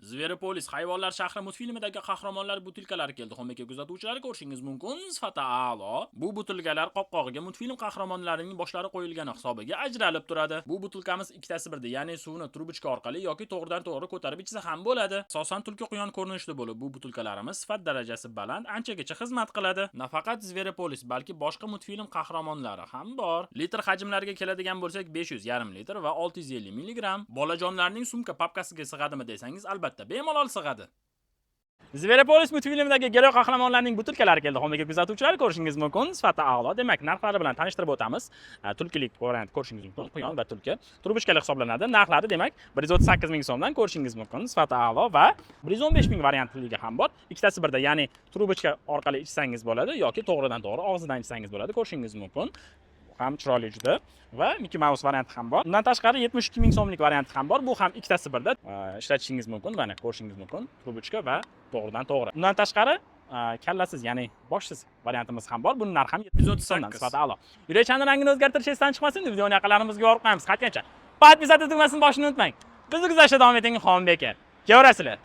Zveropolis hayvonlar shahri multfilmidagi qahramonlar butilkalari keldi. Xomeka kuzatuvchilari, ko'rishingiz mumkin, sifati a'lo. Bu butilkalar qopqog'iga multfilm qahramonlarining boshlari qo'yilgani hisobiga ajralib turadi. Bu butilkamiz ikkitasi birda, ya'ni suvni трубочка orqali yoki to'g'ridan to'g'ri ko'tarib ichsa ham bo'ladi. Asosan tulki, quyon ko'rinishda bo'lib, bu butilkalarimiz sifat darajasi baland, anchagacha xizmat qiladi. Nafaqat Zveropolis, balki boshqa multfilm qahramonlari ham bor. Litr hajmlariga keladigan bo'lsak, 500, yarim litr va 650 milligramm. Bolajonlarning sumka, papkasiga sig'adimi desangiz, albatta, bemalol sig'adi. Zveropolis multfilmidagi герой qahramonlarning butilkalari keldi. Xomeka kuzatuvchilar, ko'rishingiz mumkin, sifati a'lo. Demak, narxlari bilan tanishtirib o'tamiz. Tulkilik variant, ko'rishingiz mumkin, quyon va tulki. Трубочка li hisoblanadi. Narxlari, demak, 138 ming so'mdan, ko'rishingiz mumkin, sifati a'lo va 115 ming variantligi ham bor. Ikkitasi birda, ya'ni трубочка orqali ichsangiz bo'ladi yoki to'g'ridan to'g'ri og'zidan ichsangiz bo'ladi, ko'rishingiz mumkin. Ham chiroyli juda va Mickey Mouse varianti ham bor. Undan tashqari 72 ming so'mlik varianti ham bor. Bu ham ikkitasi birda ishlatishingiz mumkin. Mana, ko'rishingiz mumkin. Трубочка va to'g'ridan to'g'ri. Undan tashqari kallasiz, ya'ni boshsiz variantimiz ham bor. Buning narxi ham 730 so'mdan, sifati a'lo. Yurakchani rangini o'zgartirish esdan chiqmasin, videoni yaqinlarimizga yorib qo'yamiz. Qaytgancha подписаться tugmasini bosishni unutmang. Bizni kuzatishda davom eting, Xonbeka. Kelaverasizlar.